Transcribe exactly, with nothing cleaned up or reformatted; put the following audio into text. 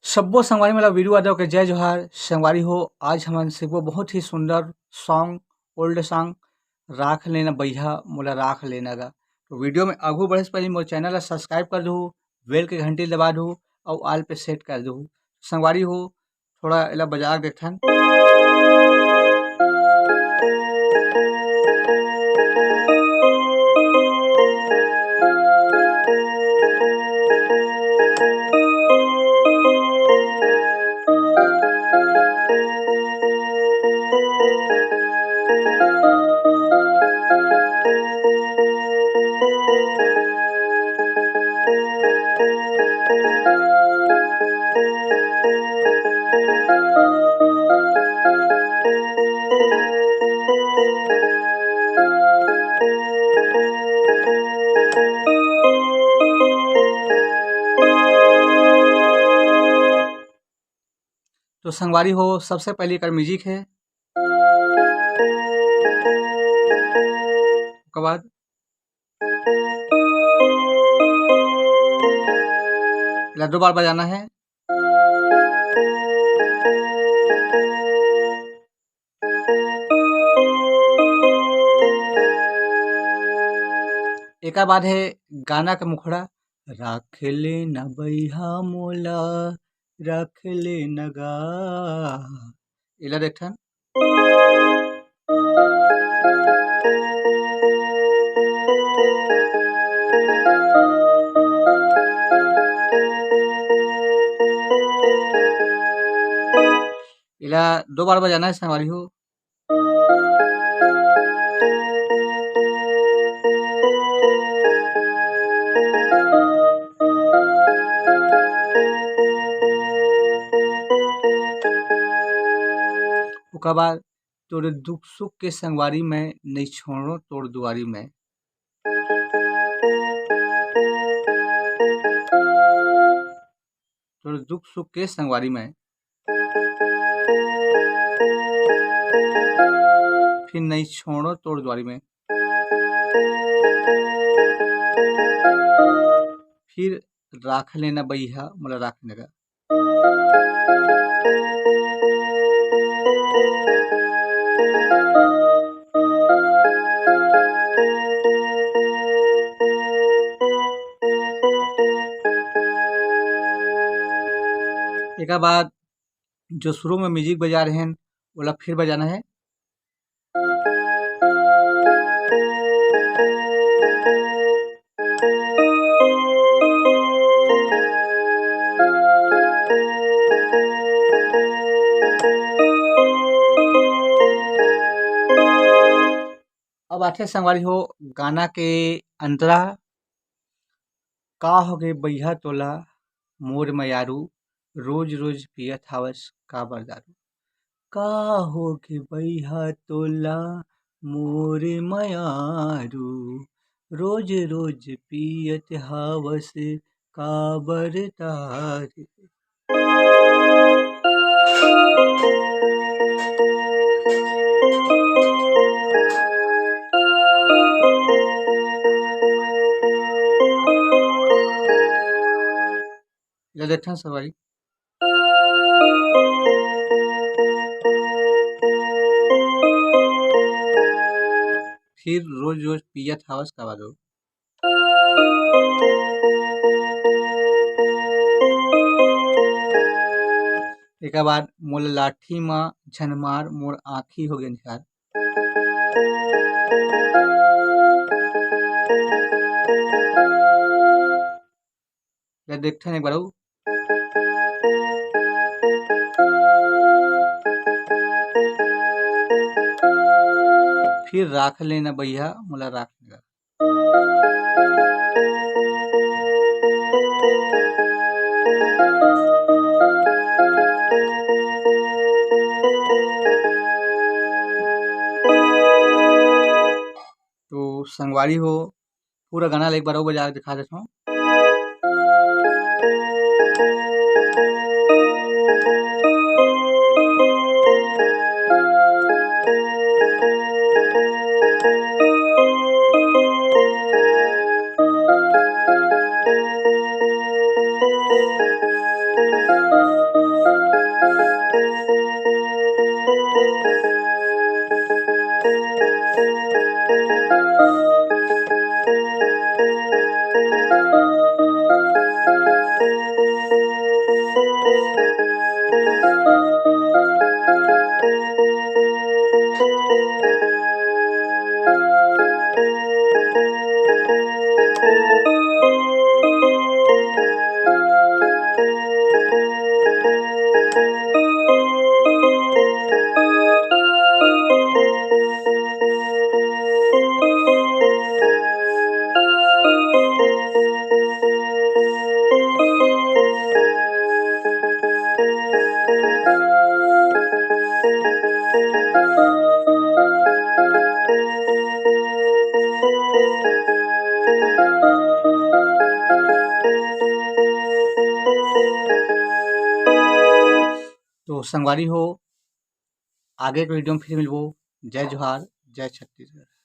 सब्बो संगवारी मन ला वीरू यादव के जय जोहार। संगवारी हो, आज हमन सीखबो बहुत ही सुंदर सॉन्ग, ओल्ड सॉन्ग, राख लेना बइहा मोला राख लेना गा। तो वीडियो में आगू बढ़े से पहले मोर चैनल ला सब्सक्राइब कर दू, बेल के घंटी दबा दू और ऑल पे सेट कर दू। संगवारी हो, थोड़ा एला बजा के देखथन। तो संगवारी हो, सबसे पहले एकर म्यूजिक है, ओकर बाद एला दो बार बजाना है। एकर बाद है गाना के मुखड़ा, राख ले न बइहा मोला, राख ले न गा। एला देखथन। एला दो बार बजाना है संगवारी हो। ओकर बाद तोर दुख सुख के संगवारी मैं, नइ छोड़ों तोर दुआरी मैं। तोर दुख सुख के संगवारी मैं, फिर नइ छोड़ों तोर दुआरी मैं, फिर राख ले न बइहा मोला राख ले न गा। एकर बाद जो शुरू में म्यूजिक बजा रहे हैं, ओला फिर बजाना है। अब आथे संगवारी हो गाना के अंतरा। का होगे बइहा तोला मोर मयारू, रोज रोज पियत हावस काबर दारू। का होगे बइहा तोला मोर मयारू, रोज रोज पियत हावस काबर दारू। ले देखथन संगवारी। फिर रोज रोज पियत हावस काबर दारू। एकर बाद मोला लाठी म झन मार, मोर आँखी होगे अंधियार। ले देखथन एक बार अउ। फिर राख ले न बइहा मोला राख ले न। तो संगवारी हो, पूरा गाना ल एक बार अउ बजा के दिखा देथंव। तो संगवारी हो, आगे के वीडियो में फिर मिलबो। जय जोहार, जय छत्तीसगढ़।